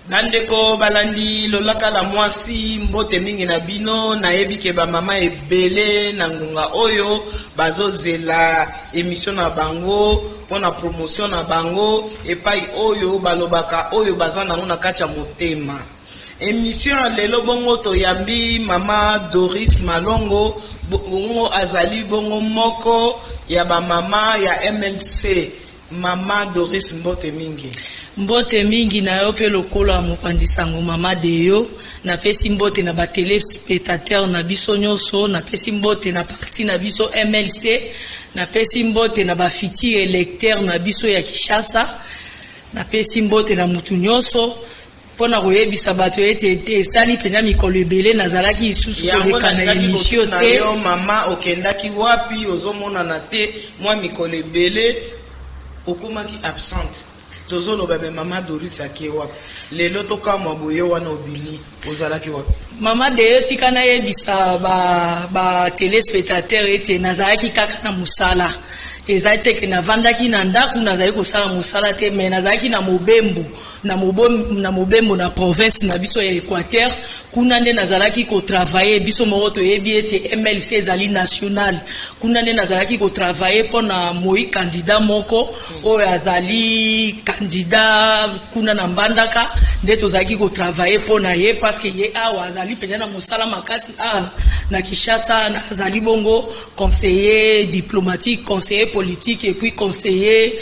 Bandeko balandi lolaka la mwasi, mbote mingi na bino. Nayebi ke bamama ebele na ngonga oyo bazozela émission na bango mpona promotion na bango, epai oyo balobaka oyo baza nango na kati ya motema. Émission ya lelo bongo toyambi mama Doris Malongo. Bongo azali bongo moko ya bamama ya MLC. Mama Doris, mbote mingi. Mbote mingi na yo mpe lokola mopanzi sango, mama Deyo. Napesi mbote na batéléspectateur na biso nyonso, napesi mbote na parti na biso MLC, napesi mbote na bafutur électeur na biso ya Kinshasa, napesi mbote na mutu nyonso mpo na koyebisa bato ete ete esali mpenza mikolo ebele nazalaki lisusu yango koleka na nalingaki émission kotuna te. Yo mama, okendaki wapi? Ozomonana te mwa mikolo ebele, okomaki absente. Tozoloba me mama Doris ake wapi? Lelo tokamwa boye wana obimi, ozalaki wapi? Mama Deyo, tika nayebisa ba téléspectateur ete nazalaki kaka na mosala. Eza te ke navandaki na ndako, nazali kosala mosala te, mais nazalaki na mobembo, na mobembo na province na biso ya Équateur. Kuna nde nazalaki kotravailler. Biso moko toyebi ete MLC ezali national. Kuna nde nazalaki kotravailler mpo na moi candidat moko oyo azali candidat kuna na Mbandaka. Nde tozalaki kotravailler mpo na ye, parce que ye awa azali mpenza na mosala makasi awa na Kinshasa. Azali bongo conseiller diplomatique, conseiller politique et puis conseiller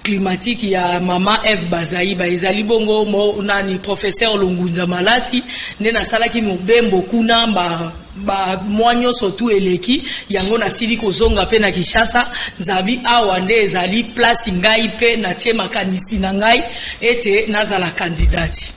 climatique ya mama Eve Bazaiba. Ezali bongo mo, nani, professeur Longunza Malasi. Nde nasalaki mobembo kuna ba mwa nyonso tu eleki yango. Nasili kozonga mpe na Kinshasa. Nzabi awa nde ezali place ngai mpe natie makanisi na ngai ete nazala candidate.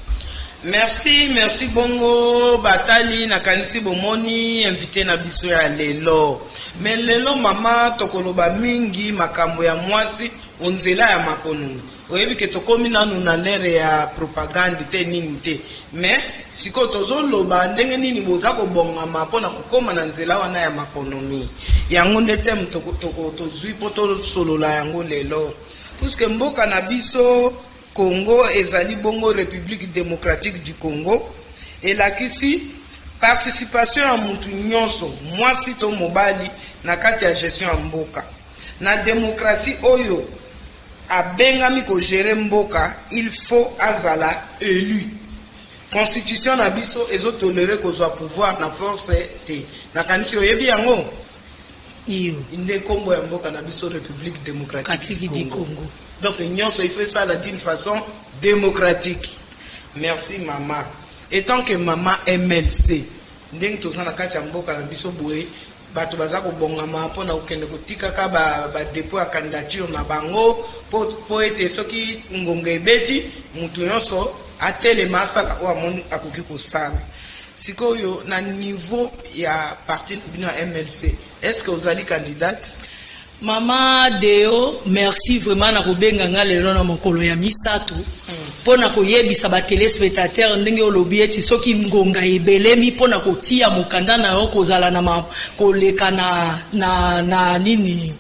Merci, merci. Bongo batali, nakanisi bomoni invité na biso ya lelo. Mais lelo mama, tokoloba mingi makambo ya mwasi onzela ya makonunu. Oyebi ke tokomi nanu na l'ère ya propagande te, nini te, mais sikoyo tozoloba ndenge nini boza kobongama mpona kokóma na nzela wana ya makonomi. Yango nde thème tozwi mpo tosolola yango lelo, puisque mboka na biso Congo ezali bongo République démocratique du Congo. Elakisi participation ya mutu nyonso, mwasi to mobali, na kati ya gestion ya mboka. Na démocratie, oyo abengami kogérer mboka, il faut azala élu. Constitution na biso ezotolérer kozwa pouvoir na force te. Nakanisi oyebi yango. Iyo. Nde nkombo ya mboka na biso République démocratique du Congo. Donc nyonso il faut esala d'une façon démocratique. Merci mama. Étant que mama MLC, ndenge toza na kati ya mboka na biso boye, bato baza kobongama mpona kokende kotikaka badépôt ya candidature na bango, mpo ete soki ngonga ebeti, motu nyonso atelema, asala oyo amoni akoki kosala. Sikoyo na niveau ya parti na bino ya MLC, est ce que ozali candidate? Mama Deo, merci vraiment na kobenga nga lelo na mokolo ya misato mpo na koyebisa batéléspectateur ndenge olobi eti soki ngonga ebelemi mpo na kotia mokanda na yo, kozala na koleka na nini,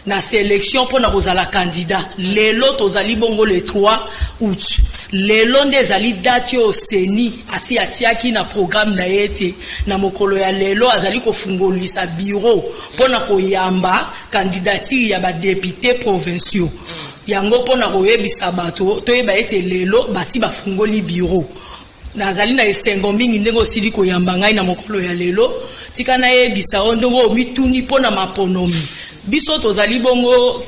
na sélection mpo na kozala candidat. Lelo tozali bongo le 3 août. Lelo nde ezali date oyo CENI asi atiaki na programme na ye ete na mokolo ya lelo azali kofungolisa bureau mpo na koyamba candidature ya badéputé provinciaux. Yango mpo na koyebisa bato, toyeba ete lelo basi bafungoli bureau. Nazali na esengo mingi ndenge osili koyamba ngai na mokolo ya lelo. Tika nayebisa yo ndenge omituni mpo na maponomi. Biso tozali bongo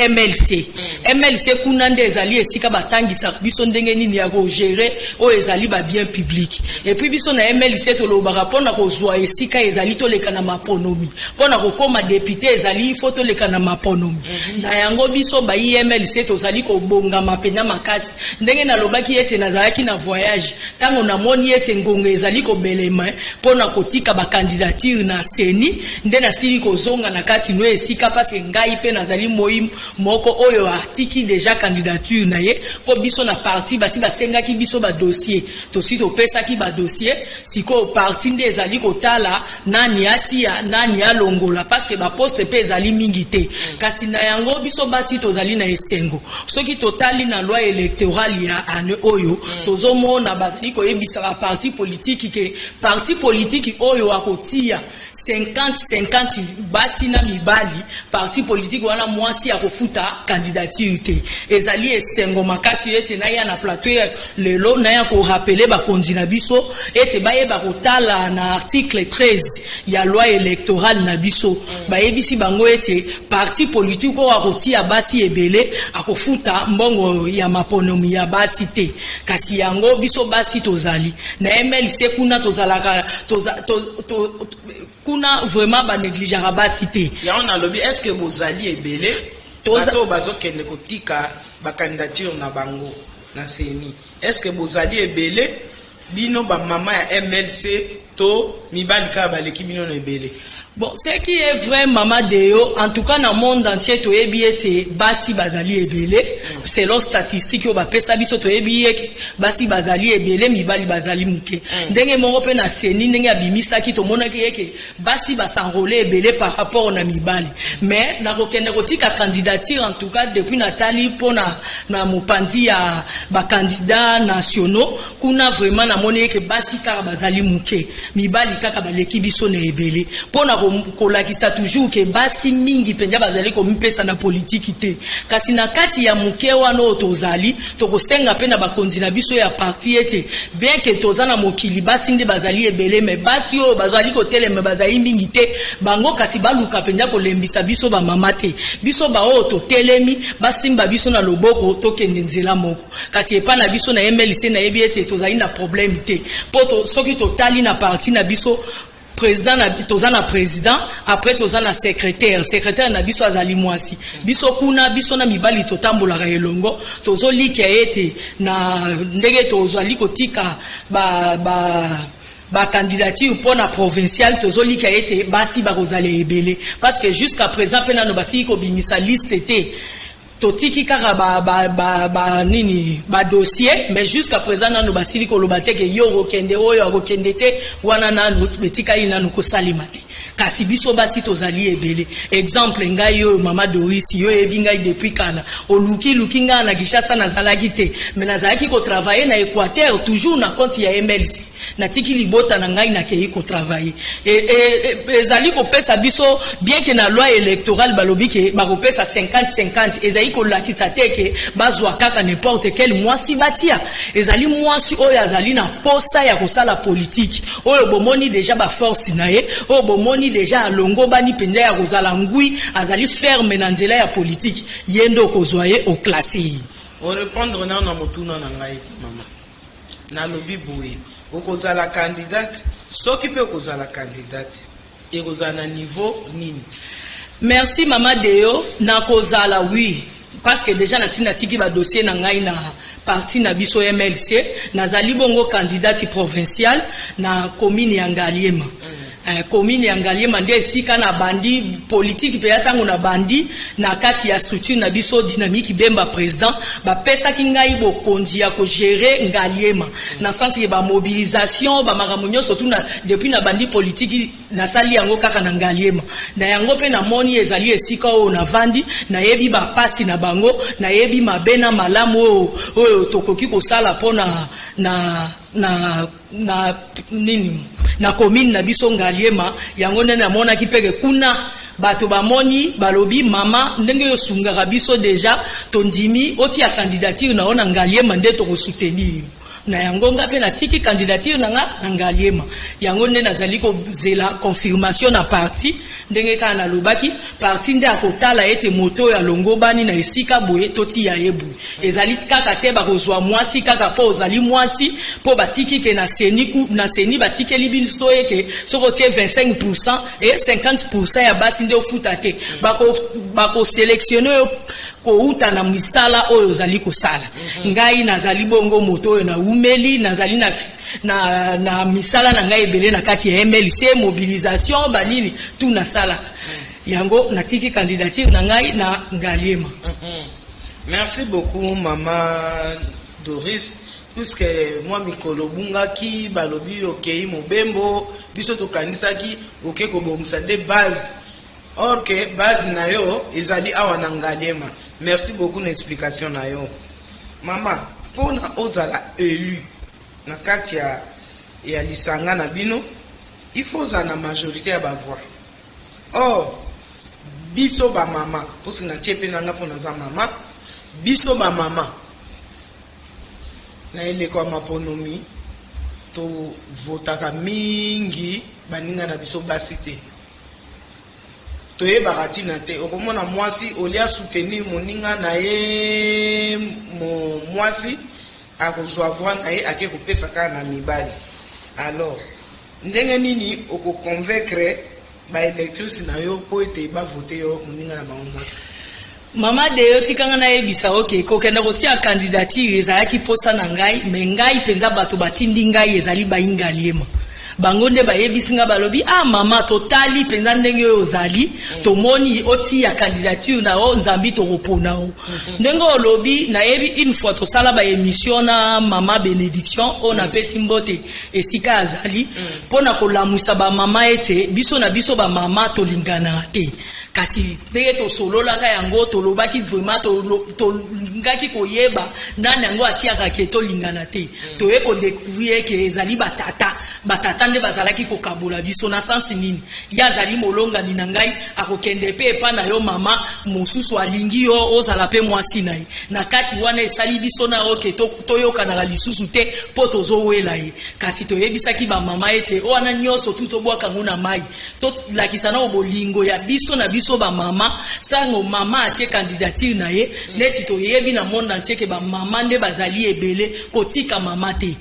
MLC. MLC kuna nde ezali esika batangisaka biso ndenge nini ya kogérer oyo ezali babien public. Et puis biso na MLC tolobaka mpona kozwa esika ezali toleka na maponomi. Mpona kokóma député ezali ifo toleka na maponomi. Na yango biso bayi MLC tozali kobongama mpenza makasi. Ndenge nalobaki ete nazalaki na voyage, ntango namoni ete ngonga ezali kobelema mpona kotika bacandidature na CENI, nde nasili kozonga na kati no esika, parce ngai mpe nazali moi. moko oyo atiki déjà candidature na ye, mpo biso na parti basi basengaki biso badossier, tosi topesaki badossier. Sikoyo parti nde ezali kotala nani atia, nani alongola, parce que baposte mpe ezali mingi te. Kasi na yango, biso basi tozali na esengo. Soki totali na loi électorale ya année oyo, tozomona bazali koyebisa baparti politike ke parti politike oyo akotia 50-50 basi na mibali, parti politike wana mwasi akofuta candidature te. Ezali esengo makasi ete naya na plateau ya lelo, naya korappeler bakonzi na biso ete bayeba kotala na article 13 ya loi électorale na biso. Bayebisi bango ete parti politike oyo akotia basi ebele akofuta mbongo ya maponomi ya basi te. Kasi yango, biso basi tozali na MLC kuna, tozalaka toza, to, to, kuna vraiment banégligeaka basi te. Yango nalobi, est ce que bozali ebele? Bato oyo bazokende kotika bacandidature na bango na CENI, est ce que bozali ebele, bino bamama ya MLC, to mibali kaka baleki bino na ebele? Bon, ce qui est vrai, Mama Deo, en tout cas dans le monde entier, toyebi ete basi bazali ebele. Selon statistique oyo bapesa biso, toyebi eke basi bazali ebele, mibali bazali moke. Ndenge moko mpe na CENI, ndenge abimisaki, tomonaki eke basi bas'enrôler ebele par rapport na mibali. Mais nakokende kotika candidature, en tout cas depuis natali mpona na mopanzi ya bacandidats nationaux kuna, vraiment namoni eke basi kaka bazali moke, mibali kaka baleki biso na ebele, mpona kolakisa toujours ke basi mingi mpenza bazali komipesa na politiki te. Kasi na kati ya moke wana oyo tozali, tokosenga mpe na bakonzi na biso ya parti ete bien ke toza na mokili, basi nde bazali ebele, mais basi oyo bazali kotelema bazali mingi te. Bango kasi baluka mpenza kolembisa biso bamama te. Biso baoyo totelemi, basimba biso na loboko, tokende nzela moko. Kasi epai na biso na MLC, nayebi ete tozali na problème te, mpo soki totali na parti na biso, président na, toza na président, après toza na secrétaire. Secrétaire na biso azali mwasi. Biso kuna, biso na mibali totambolaka elongo. Tozolikia ete na ndenge tozali kotika ba, ba bacandidature mpo na provincial, tozolika ete basi bakozala ebele, parce que jusqu'à présent mpe nano basili kobimisa liste te. Totiki kaka ba, ba, ba, ba nini, badossier, mais jusqu'à présent nano basili koloba te ke yo okokende, oyo akokende te. Wana nano etikali nano kosalema te. Kasi biso basi tozali ebele. Exemple, ngai oyo, Mama Doris, yo oyebi ngai depuis kala. Oluki-luki ngai na Kinshasa, nazalaki te, mais nazalaki kotravailler na Équateur, toujours na compte ya MLC. Natiki libota na ngai, nakei kotravailler. Ezali kopesa biso bien ke na loi électorale balobi ke bakopesa 50-50, ezali kolakisa te ke bazwa kaka n'importe quel mwasi batia. Ezali mwasi oyo azali na posa ya kosala politike, oyo bomoni déjà baforce na ye, oyo bomoni déjà alongobani mpenza ya kozala ngwi, azali ferme na nzela ya politike, ye nde okozwa ye, oclasser ye. Orépondre nano na motuna na ngai, mama. Nalobi boye, okozala candidate, soki mpe okozala candidate, ekozala na niveau nini? Merci, Mama Deo. Nakozala, oui, parce que déjà nasi natiki badossier na ngai na parti na biso MLC. Nazali bongo candidate provinciale na commune ya Ngaliema. Commune ya Ngaliema nde esika na bandi politike mpenza. Ntango na bandi na kati ya structure na biso Dynamique Bemba président, bapesaki ngai bokonzi ya kogérer Ngaliema na sens ke bamobilisation, bamakambo nyonso tu depuis na bandi politike, nasali yango kaka na Ngaliema. Na yango mpe namoni ezali esika oyo navandi, nayebi bapasi na bango, nayebi mabe na malamu oyo tokoki kosala mpo na nini, na commune na biso Ngaliema. Yango nde namonaki mpeke kuna bato bamoni, balobi: "Mama, ndenge oyo osungaka biso déjà, tondimi otia candidature na yo na Ngaliema, nde tokosoutenir." Na yango nga mpe natiki candidature na nga na Ngaliema. Yango nde nazali kozela confirmation na parti. Ndenge kaka nalobaki, parti nde akotala ete moto oyo alongobani na esika boye, totia ye boye. Ezali kaka te bakozwa mwasi kaka mpo ozali mwasi, mpo batiki ke na CENI, na CENI batikeli biso eke soki otie 25 et 50 ya basi nde ofuta te. Bakosélectionner oyo kouta na misala oyo ozali kosala. Ngai nazali bongo moto oyo naumeli, nazali na misala na ngai ebele na kati ya MLC, mobilisation, banini tu nasalaka. Yango natiki candidature na ngai na Ngaliema. Merci beaucoup, mama Doris, puisque mwa mikolo obungaki, balobi okei mobembo. Biso tokanisaki oke kobongisa nde base, or que base na yo ezali awa na Ngaliema. Merci beaucoup na explication na yo, mama. Mpona ozala élu na kati ya lisanga na bino, il faut ozala na majorité ya bavoix. Or biso bamama, mposi natie mpe nanga mpo naza mama, biso bamama na eleko ya maponomi tovotaka mingi baninga na biso basi te. Toyebaka ntina te. Okomona mwasi olia soutenir moninga na ye mwasi, akozwa voix na ye, ake kopesa kaka na mibali. Alors ndenge nini okoconvaincre baélectrice na yo mpo ete bavote yo moninga na bango mwasi? Mama Deyo, tikanga nayebisa. Oke kokende kotia candidature ezalaki mposa na ngai, me ngai mpenza bato batindi ngai ezali baingaliema. Bango nde bayebisi nga, balobi: "Ah mama, totali mpenza ndenge oyo ozali, tomoni otia candidature na yo, nzambi tokopona yo." Ndenge olobi, nayebi une fois tosala baémission na mama Bénédiction oyo napesi mbote esika azali, mpo na kolamusa bamama ete biso na biso bamama tolinganaka te. Kasi ndenge tosololaka yango, tolobaki vraiment tolingaki koyeba nani yango atiaka ke tolingana te. Toye kodécouvrir ke ezali batata. Batata nde bazalaki kokabola biso. Na sansi nini? Ye azali molongani na ngai, akokende mpe epa na yo mama mosusu, alingi yo ozala mpe mwasi na ye. Na kati wana esali biso na yo ke toyokanaka lisusu te mpo tozowela ye. Kasi toyebisaki bamama ete wana nyonso tu tobwaka yango na mai, tolakisa nao bolingo ya biso na biso bamama. Ntango mama atie candidature na ye, neti toyebi na monde entier ke bamama nde bazali ebele, kotika mama te.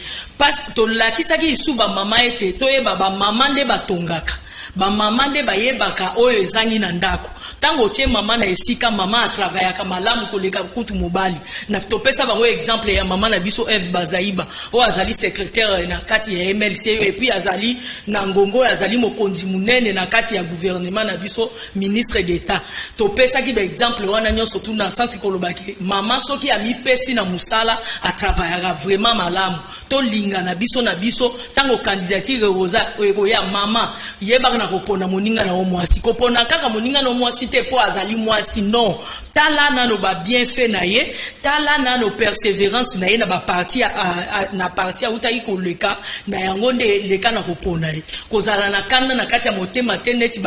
Tolakisaki lisu bamama ete toyeba bamama nde batongaka, bamama nde bayebaka oyo ezangi na ndako. Ntango otie mama na esika, mama atravaillaka malamu koleka kutu mobali. Na topesa bango exemple ya mama na biso Eve Bazaiba, oyo azali secrétaire na kati ya MLC, et puis azali na ngongo oyo azali mokonzi monene na kati ya gouvernement na biso, ministre d'État. Topesaki baexemple wana nyonso tu na sansi kolobaki mama soki amipesi na mosala, atravaillaka vraiment malamu. Tolingana biso na biso. Ntango candidature ekoya, mama, yebaka na kopona moninga na yo mwasi. Kopona kaka moninga na yo mwasi te mpo azali mwasi, non. Tala nano babienfait na ye, tala nano persévérance na ye na baparti na parti autaki koleka na yango, nde leka na kopona ye. Kozala na kanda na kati ya motema te neti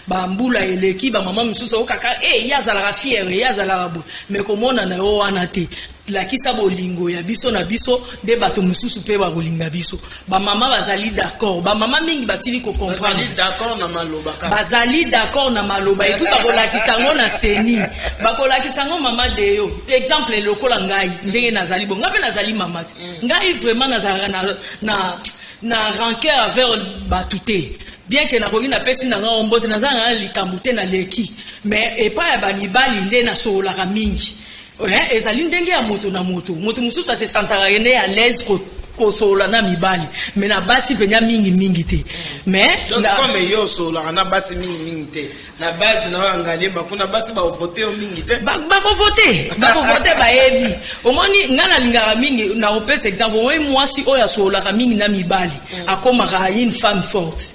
bambula eleki bamama mosusu okaka e ye azalaka fière, ye azalaka boye, me komona na yo wana te. Lakisa bolingo ya biso na biso, nde bato mosusu mpe bakolinga biso. Bamama bazali d'accord, bamama mingi basili kocomprendre. D'accord na maloba. Bazali d'accord na maloba, et puis bakolakisa yango na CENI, bakolakisa yango. Mama Deyo, exemple lokola ngai ndenge nazali bo, ngai mpe nazali mama te. Ngai vraiment nazalaka na rancœur envers bato te, bien ke nakoki napesi na ngai mbote, naza na likambo te, naleki. Mais epai ya bamibali nde nasololaka mingi. Ezali ndenge ya moto na moto. Moto mosusu asesantaka nde à l'aise kosolola na mibali, mais na basi mpenza mingimingi te, mais comme yo osololaka na basi mingimingi te, na base na oyo ya Ngaliema kuna basi bakovote yo mingi te. Bakovote, bakovote, bayebi. Omoni, ngai nalingaka mingi na kopesa exemple. Omoni mwasi oyo asololaka mingi na mibali, akomaka une femme forte.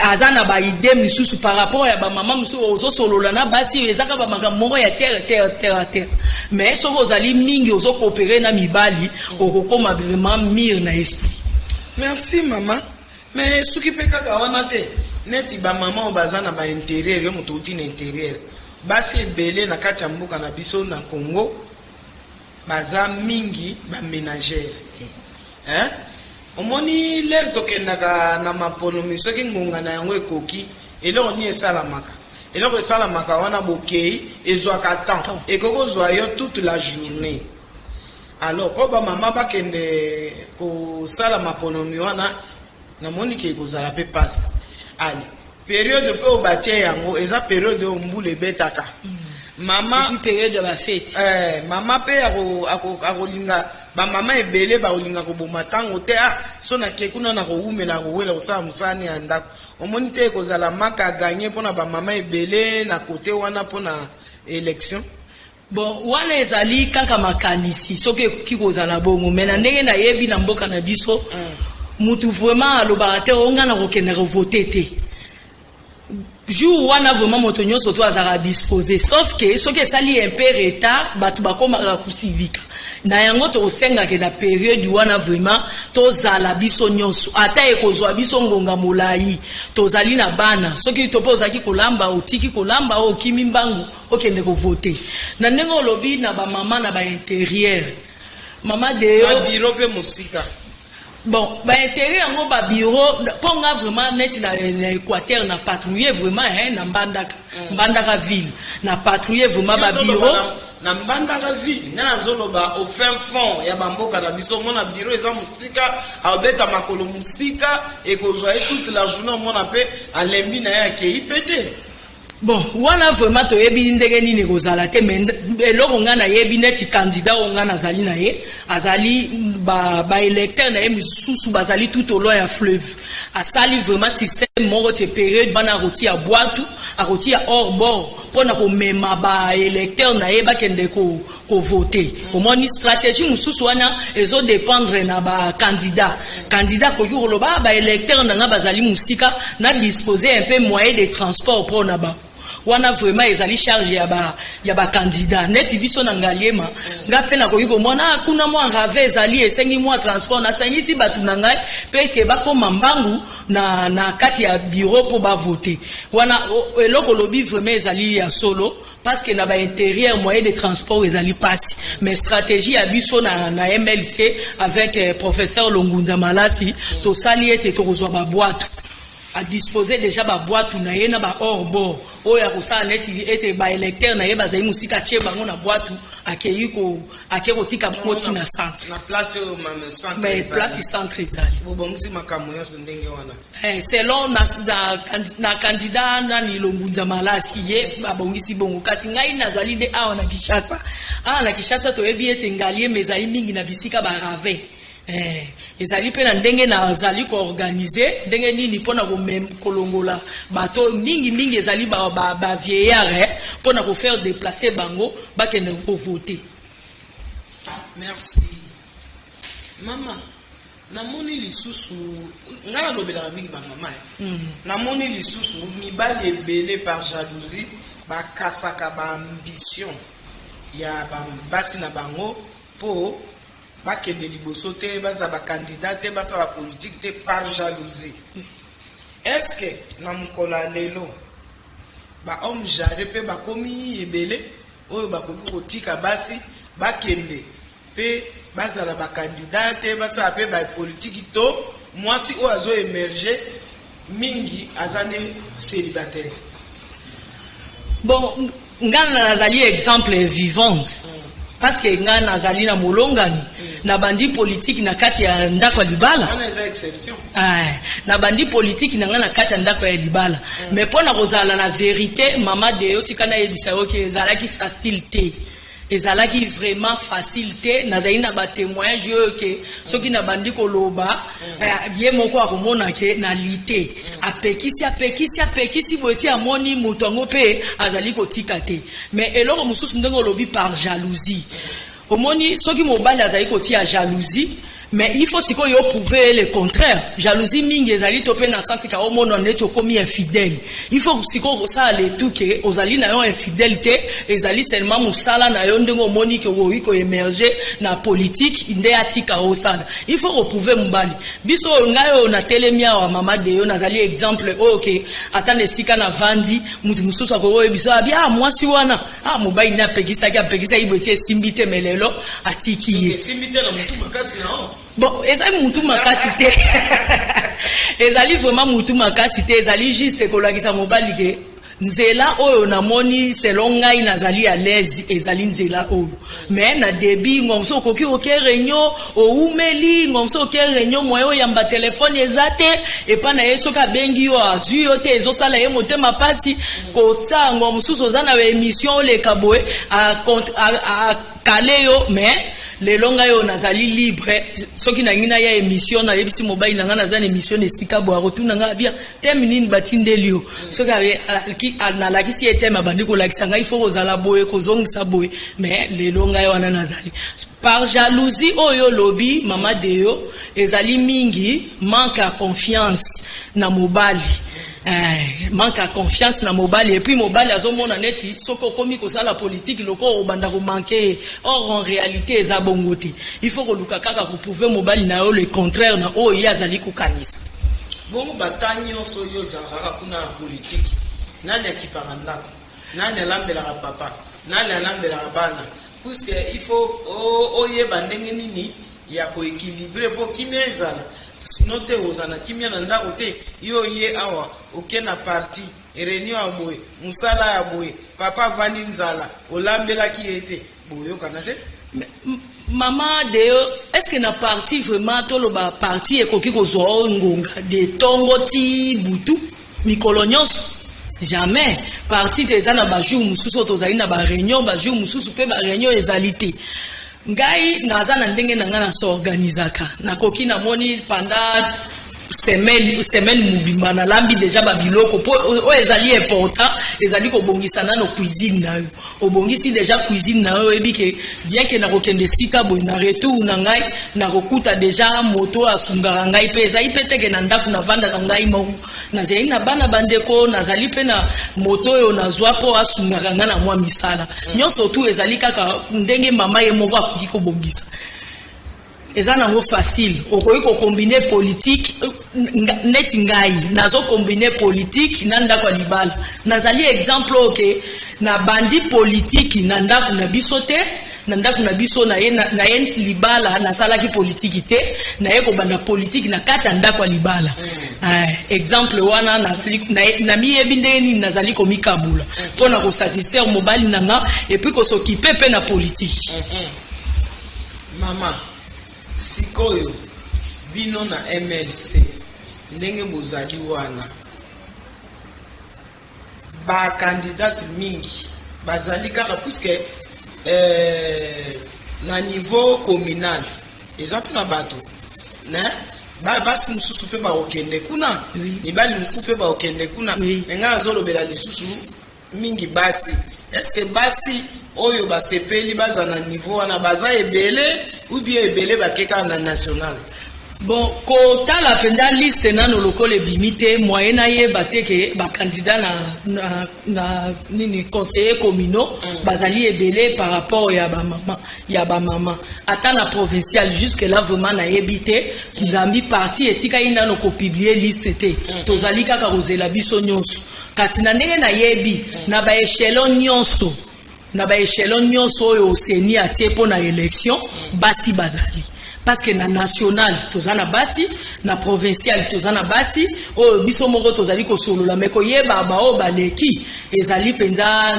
Aza na baidées misusu par rapport ya bamama mosusu ozosolola na basi, ezaka bamakambo moko ya terre terre, terre à terre. Mais soki ozali mingi ozocoopérer na mibali, okokóma vraiment mûre na esprit. Merci mama. Mais soki mpe kaka wana te, neti bamama oyo baza na baintérieur, yo moto outi na intérieur, basi ebele na kati ya mboka na biso na Congo baza mingi baménagère, hein? Omoni lere tokendaka na maponomi, soki ngonga na yango ekoki, eloko nini esalamaka? Eloko esalamaka wana, bokei ezwaka temps, ekoki kozwa yo toute la journée. Alors mpo bamama bakende kosala maponomi wana, namoni ke ekozala mpe mpasi. Ale période mpe oyo batie yango eza période oyo mbula ebetaka, mama. Période ya bafêtes. Mama mpe akolinga. Bamama ebele bakolinga koboma ntango te. Ah, so nake kuna, na kowumela, kowela kosala mosala ya ndako. Omoni te ekozala manque à gagner mpona bamama ebele na kote wana mpona élection? Bon, wana ezali kaka makanisi, soki ekoki kozala bongo. Me na ndenge nayebi na mboka na biso, mutu vraiment alobaka te: "O, nga na kokende kovote te jour wana." Vraiment, moto nyonso to azalaka disposé, sauf que soki esali un peu retard, bato bakomaka kosilika na yango. Tokosengake na période wana vraiment tozala biso nyonso, ata ekozwa biso ngonga molai. Tozali na bana, soki to mpe ozalaki kolamba, otiki kolamba, oyo okimi mbangu, okende kovote. Na ndenge olobi na bamama na baintérieur, mama Deo, Babureau mpe mosika. Bon, baintérieur yango, babureau, mpo nga vraiment neti na Équateur, na patrouille vraiment, hein, na Mbandaka, Mbandaka ville, na patrouille vraiment babureau. Na Mbandaka ville, ngai nazoloba au fin fond ya bamboka na biso. Omona bureau eza mosika, abeta makolo mosika, ekozwa ye toute la journée. Omona mpe alembi na ye, akei mpe te. Bon, wana vraiment toyebi ndenge nini ekozala te. Me eloko ngai nayebi, neti candidat oyo ngai nazali na ye, azali baélecteur na ye misusu bazali tout au long ya fleuve. Asali vraiment système moko te, période bana akotia bwatu, akotia hors bord mpona komema baélecteur na ye bakende kovote. Omoni stratégie mosusu wana ezodépendre na bacandidat. Candidat akoki koloba: "Ah, baélecteur na nga bazali mosika, na dispose un peu moyen de transport mpona bango." Wana vraiment ezali charge ya bacandidat. Neti biso na Ngaliema, nga mpe nakoki komona: ah, kuna mwa ravin ezali, esengi mwa transport, nasangisi bato na ngai mpe ke bakóma mbangu na kati ya bureau mpo bavote. Wana eloko olobi vraiment ezali ya solo, parce que na baintérieur, moyen de transport ezali mpasi. Mais stratégie ya biso na MLC avec professeur Longunza Malasi, tosali ete tokozwa babwatu, adispose déjà babwatu na ye na ba hors bord oyo akosala neti ete baélecteur na ye bazali mosika, atie bango na bwatu, akei ake kotika bango ntina centre. Na place oyo mame centre Mais ezali. Place centre ezali. Bobongisi makambo nyonso ndenge wana. Selon na candidat nani, Longunza Malasi, ye abongisi bongo. Kasi ngai nazali nde awa na Kinshasa. Awa na Kinshasa, toyebi ete Ngaliema ezali mingi na bisika baravin. Ezali mpe na ndenge nazali koorganiser ndenge nini mpona kolongola bato mingimingi, ezali bavieillard, mpona kofaire déplacer bango bakende kovote. Merci, mama. Namoni lisusu, ngai nalobelaka mingi bamama, eh. Namoni lisusu mibali ebele, par jalousie, bakasaka baambition ya basi na bango mpo bakende liboso te, baza bacandidat te, basala politike te, par jalousie. Est ce que na mokolo ya lelo bahomme jaloux mpe bakomi ebele oyo bakoki kotika basi bakende mpe bazala bacandidat te, basala mpe bapolitiki, to mwasi oyo azo émerger mingi aza nde célibataire? Bon, ngai nazali exemple vivante, parce que ngai nazali na molongani. Nabandi politiki na kati ya ndako ya libala. Wana eza exception. Ah, nabandi politiki na ngai na kati ya ndako ya libala. Mais mpo na kozala na vérité, mama Deyo, tika nayebisa yo ke ezalaki facile te, ezalaki vraiment facile te. Nazali na batémoignage oyo ke soki nabandi koloba, ye moko akomona ke nali te. Apekisi, apekisi, apekisi boye ti amoni moto yango mpe azali kotika te. Mais eloko mosusu, ndenge olobi par jalousie, omoni soki mobali azali kotia jalousie, mais il faut sikoyo prouver le contraire. Jalousie mingi ezali to mpe na sens ka omona neti okomi infidèle. Il faut sikoyo kosala le tout ke ozali na yo infidèle te, ezali seulement mosala na yo. Ndenge omoni ke okoki koémerger na politique nde atika osala, il faut koprouver mobali. Biso oyo, ngai oyo natelemi awa, mama Deyo, nazali exemple oyo ke ata na esika navandi, mutu mosusu akoki oyo biso abi: "Ah, mwasi wana, ah, mobali nde apekisaki, apekisaki boye ti esimbi te, me lelo atiki ye." Esimbi te na motu makasi na o? Bon, ezali mutu makasi te, ezali vraiment mutu makasi te. Ezali juste kolakisa mobali ke nzela oyo namoni, selon ngai nazali à l'aise, ezali nzela oyo. Mais na début, ngomso okoki oke réunion, oumeli ngomso oke réunion, moye oyamba telefone eza te epa na ye. Soki abengi yo, azwi yo te, ezosala ye motema mpasi. Kosala ngo mosusu, oza na baémission, oleka boye, akale yo. Mais Lelo ngai oyo nazali libre, soki nangi naya émission, nayebisi mobali na ngai naza na émission na esika boye, akotuna ngai abia thème nini batindeli yo. Soki nalakisi ye thème, abandi kolakisa ngai fo kozala boye, kozongisa boye. Mais lelo ngai wana nazali par jalousie oyo olobi, mama Deo, ezali mingi manque ya confiance na mobali. Manque ya confiance na mobali, et puis mobali azomona neti soki okomi kosala politike, lokola obanda komanquer ye. Or en réalité eza bongo te. Il faut koluka kaka koprouver mobali na yo le contraire na oyo ye azali kokanisa. Bongo bata nyonso oyo ozalaka kaka kuna na politike, nani akipaka ndako? Nani alambelaka papa? Nani alambelaka bana? Puisque il faut oyeba ndenge nini ya koéquilibrer mpo kimia ezala, sinon te ozala na kimia na ndako te. Yo ye awa oke na parti, réunion ya boye, mosala ya boye, papa avandi nzala, olambelaki ye te, boyokana te. Mama Deo, est ce que na parti vraiment, toloba parti ekoki kozwa oyo ngonga de ntongo ti butu mikolo nyonso? Jamais. Parti te, eza na bajour mosusu oyo tozali na baréunion, bajour mosusu mpe baréunion ezali te. Ngai naza na ndenge na ngai nas'organisaka. Nakoki, namoni pendant semaine mobimba nalambi déjà babiloko, mpo oyo ezali important ezali kobongisa nano cuisine na yo. Obongisi déjà cuisine na yo, oyebi ke bien ke nakokende esika boye, na retour na ngai nakokuta déjà moto asungaka ngai. Mpe ezali mpe teke na ndako navandaka ngai moko, nazali na bana, bandeko, nazali mpe na moto oyo nazwa mpo asungaka ngai na mwa misala nyonso. Tu ezali kaka ndenge mama ye moko akoki kobongisa, eza nango facile. Okoki kocombiner politique. Neti ngai nazocombiner politique na ndako ya libala. Nazali exemple oyo ke nabandi politike na ndako na biso te. Na ndako na biso, na ye libala, nasalaki politiki te. Naye kobanda politiki na kati ya ndako ya libala. Exemple wana namiyebi ndenge nini nazali komikabula mpo na kosatisfaire mobali na nga et puis kos'occuper mpe na politiki. Mama, sikoyo bino na MLC, ndenge bozali wana, bakandidate mingi bazali kaka, puisque na niveau communal eza mpe na bato ne basi mosusu mpe bakokende kuna, mibali mosusu mpe bakokende kuna. Me ngai nazolobela lisusu mingi basi. Est-ce basi oyo basepeli baza na niveau wana baza ebele, ou bien ebele bake kaka na national? Bon, kotala mpenza liste nano lokola ebimi te, moyen nayeba te ke bacandidat na nini, conseiller communaux bazali ebele par rapport ya bamama, ata na provincial. Jusque là vraiment nayebi te. Nzambi parti etikali nano kopublier liste te. Tozali kaka kozela biso nyonso. Kasi na ndenge nayebi, na baéchelon nyonso oyo CENI atie mpo na élection, basi bazali, parce que na national toza na basi, na provincial toza na basi oyo biso moko tozali kosolola. Me koyeba baoyo baleki ezali mpenza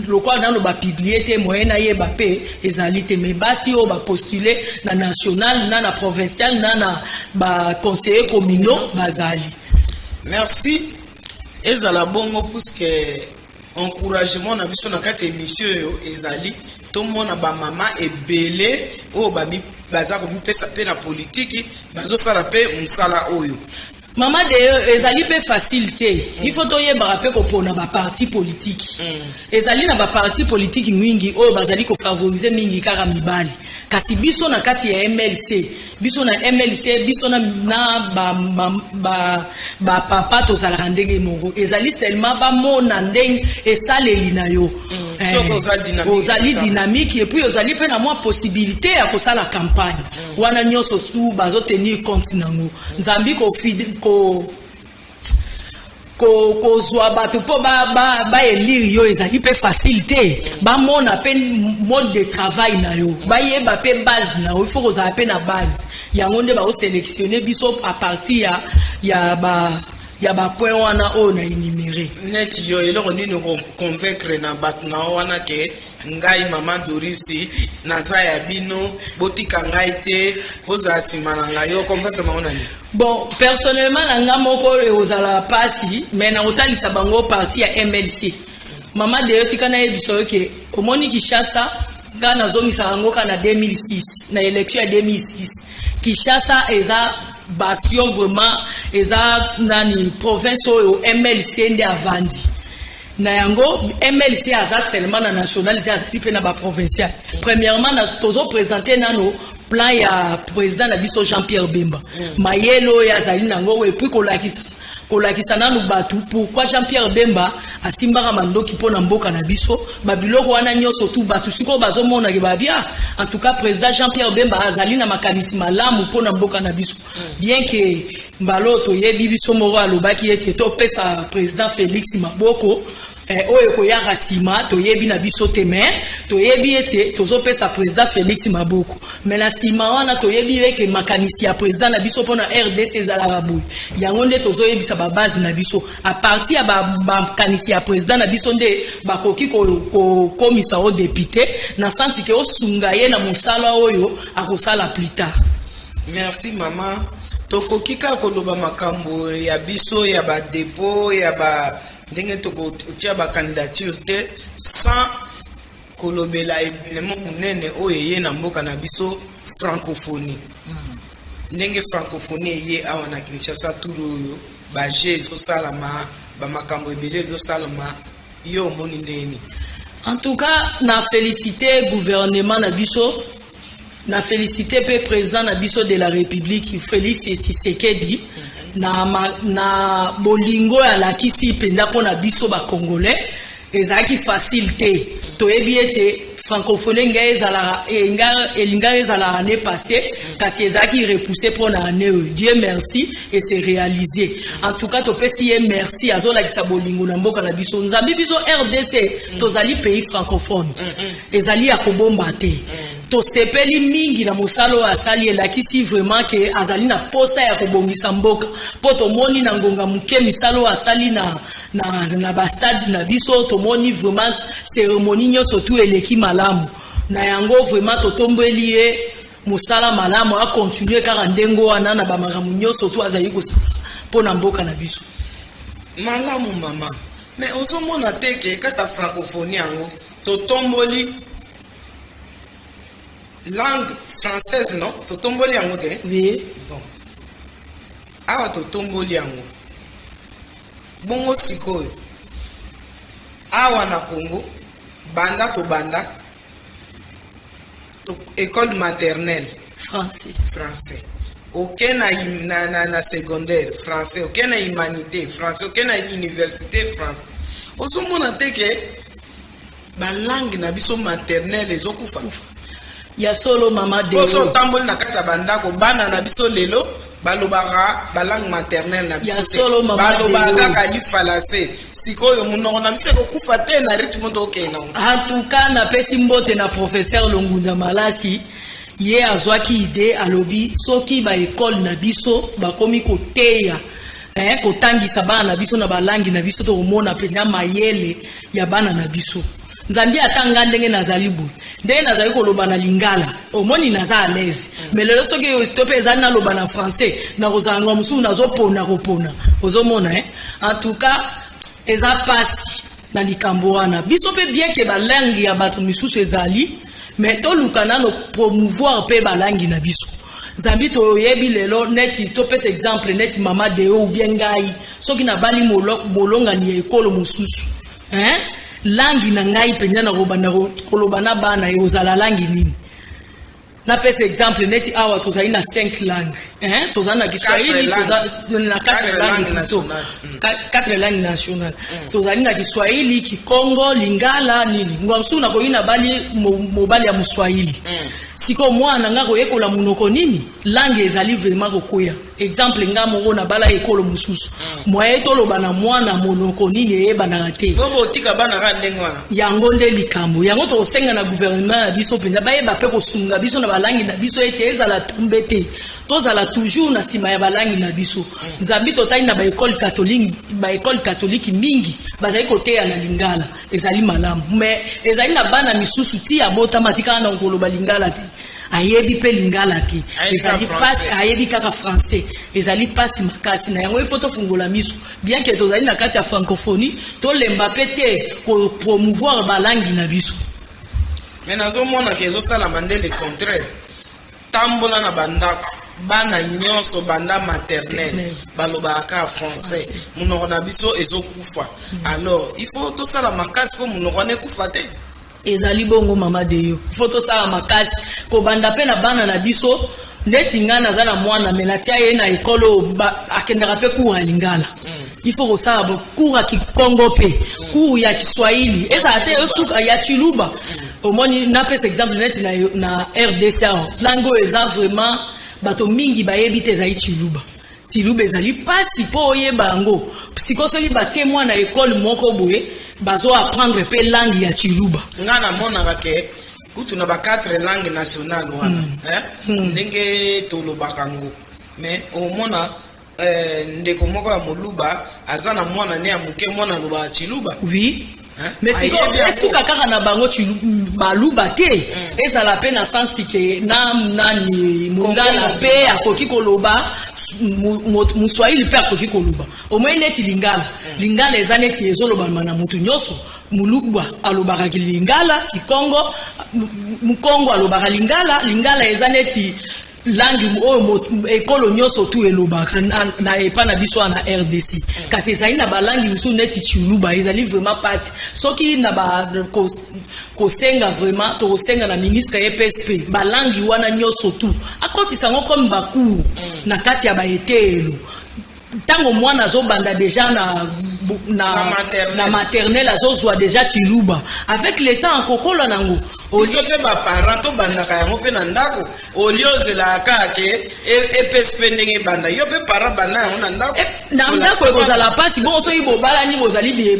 lokola nano bapublier te, moyen nayeba mpe ezali te. Me basi oyo bapostuler na national, na provincial, na baconseiller communaux bazali. Merci. Ezala bongo, puisque encouragement na biso na kati ya émission oyo ezali tomona bamama ebele oyo baza komipesa mpe na politiki, bazosala mpe mosala oyo. Mama de, ezali mpe facile te. Il faut toyebaka mpe kopona baparti politike. Ezali na baparti politike mingi oyo bazali kofavoriser mingi kaka mibali. Kasi biso na kati ya MLC, biso na MLC, biso na bapapa ba, ba tozalaka ndenge moko. Ezali seulement bamona ndenge esaleli na yo. Ozali dynamique et puis ozali mpe na mwa possibilité ya kosala campagne. Wana nyonso su bazotenir compte nango. Nzambi ko kozwa bato mpo baélire yo ezali mpe facile te. Bamona mpe mode de travail na yo, bayeba mpe base na yo. Il faut kozala mpe na base yango nde baosélectionner biso à partir ya bapoint wana oyo na énuméré. Neti yo, eloko nini convaincre na bato na yo wana ke ngai mama Dorisi naza ya bino, botika ngai te, bozala nsima na ngai? Yo convaincre bango na nini? Bon, personnellement na nga moko ekozala mpasi, mais na kotalisa bango parti ya MLC. Mama Deyo, tika nayebisa yo ke omoni Kinshasa, Nga nazongisaka yango kaka na 2006, na élection ya 2006. Kinshasa eza bastion vraiment, eza nani, province oyo MLC nde avandi na yango. MLC aza seulement na nationalité, azali mpe na baprovincial. Premièrement, tozoprésente nano plan ya président na biso Jean-Pierre Bemba, mayele oyo azali nango, et puis kolakisa nanu bato pourquoi Jean-Pierre Bemba asimbaka mandoki mpo na mboka na biso. Babiloko wana nyonso tu, bato sikoyo bazomonake babia. En tout cas, président Jean-Pierre Bemba azali na makanisi malamu mpo na mboka na biso, bien que mbala oyo toyebi biso moko alobaki ete topesa président Félix maboko. Oyo ekoyaka nsima toyebi na biso te, mais toyebi ete tozopesa président Félix maboko. Mais na nsima wana, toyebi eke makanisi ya président na biso mpona RDC ezalaka boye. Yango nde tozoyebisa babase na biso. À partir ya makanisi ya président na biso nde bakoki kokomisa o député, na sens ke osunga ye na mosala oyo akosala plus tard. Merci, mama. Tokoki kaka koloba makambo ya biso ya badépôt ya ba ndenge tokotia bacandidature te sans kolobela événement monene oyo eye na mboka na biso, francophonie. Ndenge francophonie eye awa na Kinshasa, tulu oyo baje ezosalama, bamakambo ebele ezosalama, yo omoni ndeni? En tout cas, na félicité gouvernement na biso, na félicité mpe président na biso de la République, Félix Tshisekedi, na bolingo oyo alakisi mpenza mpona biso bacongolais. Ezalaki facile te. Toyebi ete francophonie ngai ezalaka, elingaki ezalaka année passée, kasi ezalaki repoussé mpona année oyo. Dieu merci, et c'est réalisé. En tout cas, topesi ye merci. Azolakisa bolingo na mboka na biso. Nzambi biso RDC tozali pays francophone, ezali ya kobomba te. Tosepeli mingi na mosala oyo asali. Elakisi vraiment ke azali na posa ya kobongisa mboka, mpo tomoni na ngonga moke misala oyo asali na bastade na biso. Tomoni vraiment cérémonie nyonso tu eleki malamu. Na yango vraiment totombeli ye mosala malamu, akontinue kaka ndenge wana na bamakambo nyonso tu azali kosala mpo na mboka na biso. Malamu, mama. Mais ozomona te ke kaka francophonie yango totomboli langue française? Non, totomboli yango te. Oui. Bon, awa totomboli yango bongo. Sikoyo awa na Congo, banda tobanda to, école maternelle français, français, oke na secondaire français, oke na humanité français, oke na université français. Ozomona te ke balangue na biso maternelle ezokufa? Ya solo, mama. Poso otamboli na kati ya bandako, bana na biso lelo balobaka balangue maternelle na biso te, balobaka kaka lifalase. Sikoyo monoko na biso ekokufa te na rythme tokende? En tout cas, napesi mbote na professeur Longunza Malasi. Ye azwaki idée, alobi soki baekole na biso bakomi koteya, kotangisa bana na biso na balangi na biso, tokomona mpenza mayele ya bana na biso. Nzambe, ata nga ndenge nazali boye, ndenge nazali koloba na lingala, omoni naza à l'aise. Mais lelo soki to mpe ezali naloba na français, nakozala ngo mosusu nazopona kopona. Ozomona, eh? En tout cas, eza pasi na likambo wana. Biso mpe, bien ke balangi ya bato misusu ezali, mais toluka nano promouvoir mpe balangi na biso. Nzambi toyebi lelo, neti topesa exemple neti mama Deo ou bien ngai, soki nabali molongani ya ekolo mosusu, hein? Langi na ngai mpenza na kobanda koloba na bana ekozala langi nini? Napesa exemple neti awa tozali na 5 langues, hein? Tozali na kiswahili, na 4 langues plutôt, 4 langues nationales. Tozali na kiswahili, kikongo, lingala, nini. Ngwa mosusu nakoki nabali mobali ya moswahili. Sikoyo mwana nga koyekola monoko nini? Langue ezali vraiment kokwea. Exemple, nga moko nabala ekolo mosusu, moye toloba na mwana monoko nini eyebanaka te. Otika bana kaka ndenge wana. Yango nde likambo yango tokosenga na gouvernement ya biso mpenza bayeba mpe kosunga biso na balangi na biso, ete ezala tombe te, tozala toujours na nsima ya balangi na biso. Nzambi totali na baekole catholique, baekole catholique mingi bazali koteya na lingala, ezali malamu. Mais ezali na bana misusu ti abotama tikaka na koloba lingala te, ayebi mpe lingala te, ezali pasi. Ayebi kaka français, ezali pasi makasi. Na yango ifo tofungola miso. Bien ke tozali na kati ya francophonie, tolemba mpe te kopromouvoir balangi na biso. Mais nazomona ke ezosalama nde le contraire. Tambola na bandako, bana nyonso banda maternelle balobaka kaka français. Monoko na biso ezokufa. Alors il faut tosala makasi mpo monoko wana ekufa te. Ezali bongo, mama Deyo. Faut tosala makasi kobanda mpe na bana na biso. Neti ngai naza na mwana, me natia ye na ekole oyo akendaka mpe cours ya lingala. Il faut kosala cours ya kikongo mpe cours ya kiswahili, ezala te esuka ya chiluba. Omoni, napesa exemple neti na RDC awa, langue oyo eza vraiment bato mingi bayebi te ezali chiluba. Chiluba ezali mpasi mpo oyeba yango. Sikoyo soki batie mwana ekole moko boye, bazo apprendre mpe langue ya chiluba. Nga namonaka ke kutu na ba quatre langue nationale wana, eh? Ndenge tolobaka yango, mais omona ndeko moko ya moluba aza na mwana ne ya moke, mwana alobaka chiluba. Hein? Mais sikoyo Ayebi yango. Esuka kaka na bango baluba te, ezala mpe na sansi ke na nani, mongala mpe akoki koloba, moswahili mpe akoki koloba. Omoi neti lingala, lingala eza neti ezolobama na motu nyonso. Moluba alobaka lingala, kikongo, mukongo alobaka lingala. Lingala eza neti langue oyo ekolo nyonso tu elobaka na epa na biso wana na RDC. Kasi ezali na balangue mosusu neti chiluba, ezali vraiment mpasi. Soki na ba kosenga vraiment, tokosenga na ministre EPSP, balangue wana nyonso tu akotisa yango comme bacours na kati ya baeteyelo, ntango mwana azobanda déjà na Na maternelle. Na maternelle azozwa déjà chiluba, avec le temps akokola nango. Biso mpe baparent tobandaka yango mpe na ndako, olie ozelaka kaka ke epesi mpe ndenge ebanda. Yo mpe parent, banda yango na ndako. Na ndako ekozala mpasi bongo soki bobalani, bozali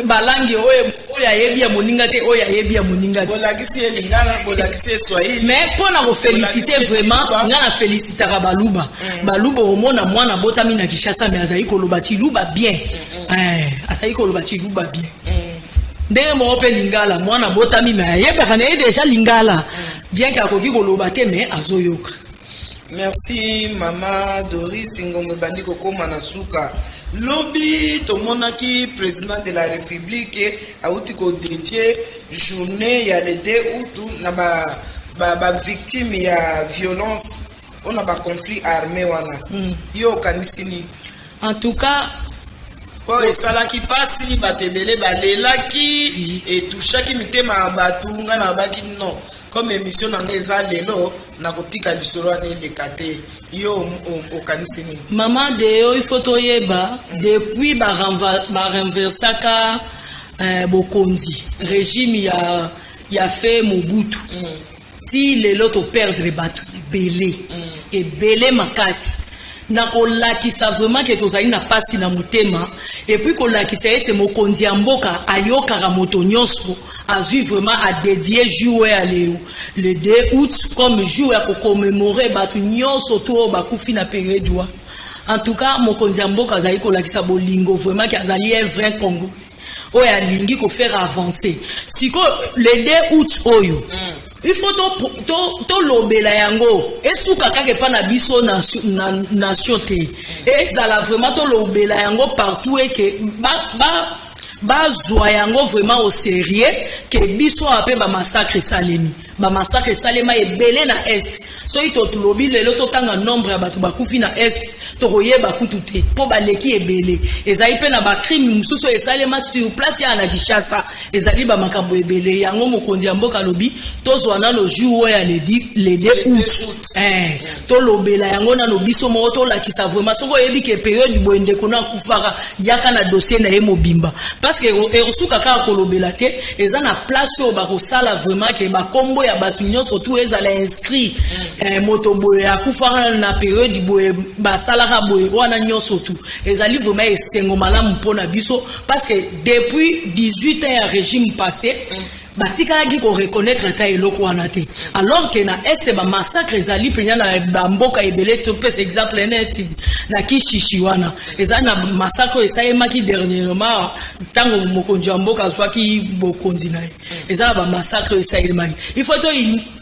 balangue oyo, oyo ayebi ya moninga te, oyo ayebi ya moninga te. Bolakisi ye lingala, bolakisi ye swahili. Mais mpo na koféliciter Bolakisi ye vraiment, Tshiluba. nga na félicitaka baluba. Baluba, omona mwana abotami na Kinshasa, mais azali koloba chiluba bien. Azali koloba chiluba bien. Ndenge moko mpe lingala, mwana abotami, mais ayebaka na ye déjà lingala, bien ke akoki koloba te, mais azoyoka. Merci, mama Doris. Ngongo ebandi kokóma na suka. Lobi tomonaki président de la République awuti kodédier journée ya le 2 août na bavictime ba ya violence mpona baconflit armé wana. Yo okanisi nini? En tout cas, mpo esalaki mpasi, bato ebele balelaki, etushaki mitema ya bato. Nga na babaki non, comme émission na ngai eza lelo, nakotika lisolo wana eleka te. Yo okanisi nini? Mama Deo, il faut toyeba, depuis barenversaka bokonzi, régime ya feu Mobutu, ti lelo toperdre bato ebele, ebele makasi. Na kolakisa vraiment ke tozali na pasi na motema, et puis kolakisa ete mokonzi ya mboka ayokaka moto nyonso, azwi vraiment adédier jour ya le 2 août comme jour ya kocommémorer bato nyonso to oyo bakufi na période wana. En tout cas, mokonzi ya mboka azali kolakisa bolingo vraiment, ke azali un vrai Congo oyo alingi kofaire avancer. Sikoyo le 2 août oyo, il faut tolobela yango, esuka kaka epa na biso na nation te, ezala vraiment tolobela yango partout, eke bazwa yango vraiment au sérieux, ke biso awa mpe bamassacre esalemi, bamassacre esalema ebele na Est. Soki tolobi lelo totanga nombre ya bato bakufi na Est, tokoyeba kutu te, mpo baleki ebele. Ezali mpe na bacrime mosusu oyo esalema sur place ya na Kinshasa, ezali bamakambo ebele. Yango mokonzi ya mboka alobi tozwa nano jour oyo ya le 2 août, tolobela yango nano biso moko, tolakisa vraiment. Soki oyebi ke période boye ndeko no akufaka, yaka na dossier na ye mobimba, parce que ekosuka kaka kolobela te. Eza na place oyo bakosala vraiment ke bakombo ya bato nyonso tu ezala inscrit, moto boye akufaka na période boye, basalaka boye, wana nyonso tu. Ezali vraiment esengo malamu mpona biso, parce que depuis 18 ans ya régime passé, batikalaki koreconnaître ata eloko wana te, alors ke na Est bamassacre ezali mpenza na bamboka ebele. Topesa exemple neti na Kishishi wana, ezali na massacre oyo esalemaki dernièrement ntango mokonzi ya mboka azwaki bokonzi na ye. Eza na bamassacre oyo esalemaki. Il faut to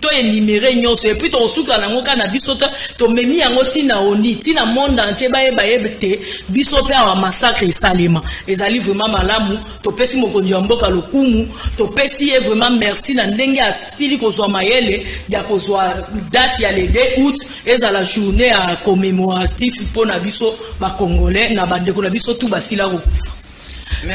To énumérer nyonso et puis tokosuka nango kaka na biso te. Tomemi yango ntina oni ntina monde entier, bayeba yebe te biso mpe awa massacre esalema. Ezali vraiment malamu. Topesi mokonzi ya mboka lokumu, topesi ye vraiment merci na ndenge asili kozwa mayele ya kozwa date ya le 2 août ezala journée ya commémoratif mpona biso bacongolais na bandeko na biso tu basila kokufa.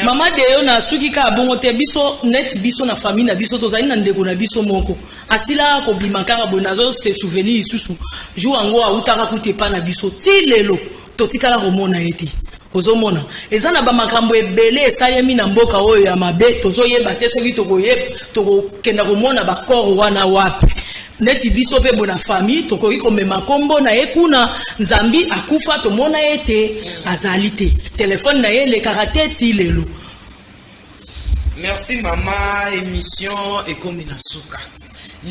Mama Deyo, na suki kaka bongo te. Biso neti biso na famille na biso, tozali na ndeko na biso moko asilaka kobima kaka boye. Nazo se souvenir lisusu jour yango autaka kuta epa na biso, ti lelo totikala komona ye te. Ozomona eza na bamakambo ebele esalemi na mboka oyo ya mabe. Tozoyeba te soki tokokenda komona bacorps wana wapi. Neti biso mpe bo na famille, tokoki komema nkombo na ye kuna. Nzambi akufa, tomona ye te, azali te, telefone na ye elekaka te ti lelo. Merci mama. Émission ekomi na suka.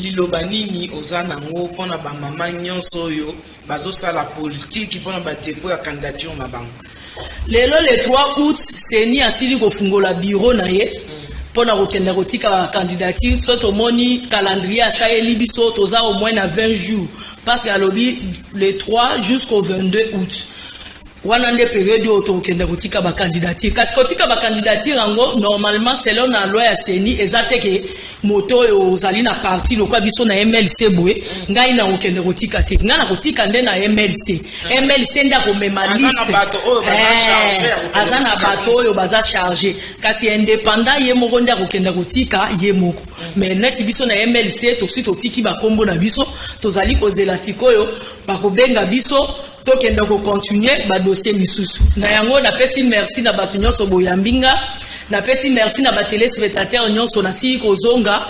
Liloba nini oza nango mpona bamama nyonso oyo bazosala politiki, mpona badépôt ya candidature na bango? Lelo le 3 août, CENI asili kofungola bureau na ye mpona kokende kotika bacandidature. So tomoni calendrier asaleli biso, toza au moins na 20 jours, parce que alobi le 3 jusqu'au 22 août. Wana nde période oyo tokokende kotika bacandidature. Kasi kotika bacandidature yango, normalement, selon na loi ya CENI, eza te ke moto oyo ozali na parti lokwa biso na MLC boye, ngai na kokende kotika te. Ngai na kotika nde na MLC. MLC nde akomema liste. Aza na bato oyo baza charge, kasi indépendant ye moko nde akokende kotika ye moko. Mais neti biso na MLC, tosi totiki bakombo na biso, tozali kozela sikoyo bakobenga biso, tokende kocontinue badossier misusu. Na yango napesi merci na bato nyonso boyambi nga, napesi merci na batéléspectateur nyonso. Nasili kozonga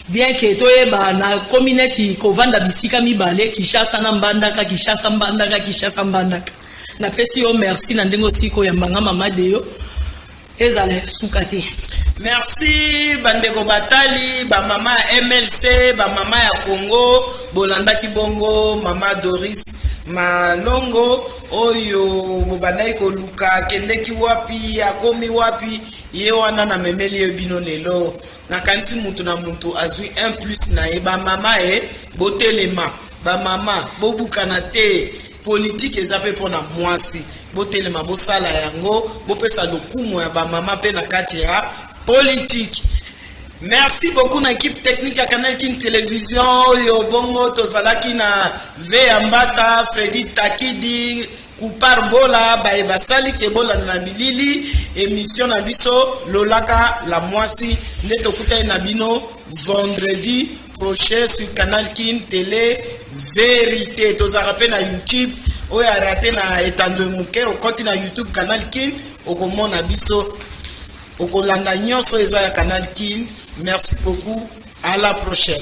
bien ke toyeba nakomi neti kovanda bisika mibale, Kinshasa na Mbandaka, Kinshasa Mbandaka, Kinshasa Mbandaka. Napesi yo merci na ndenge osili koyamba mama Deyo. Ezala ya suka te. Merci bandeko batali, bamama ya MLC, bamama ya Congo. Bolandaki bongo mama Doris Malongo oyo bobandaki koluka, akendeki wapi, akomi wapi? Ye wana namemeli ye bino lelo. Nakanisi mutu na mutu azwi 1 plus na ye. Bamama e botelema, bamama bobukana te. Politike eza mpe mpona mwasi. Botelema, bosala yango, bopesa lokumu ya bamama mpe na kati ya politike. Merci beaucoup na équipe technique ya Canal King Télévision oyo bongo tozalaki na V ya Mbata, Fredi Takidi, Kupar Bola, baye basali ke bolanda na bilili émission na biso Lolaka la Mwasi. Nde tokutani na bino vendredi prochain sur Canal Kin Télé Vérité. Tozalaka mpe na YouTube. Oyo araté na etando moke, okoti na YouTube Canal Kin, okomona biso, okolanda nyonso eza ya Canal Kin. Merci beaucoup, à la prochaine.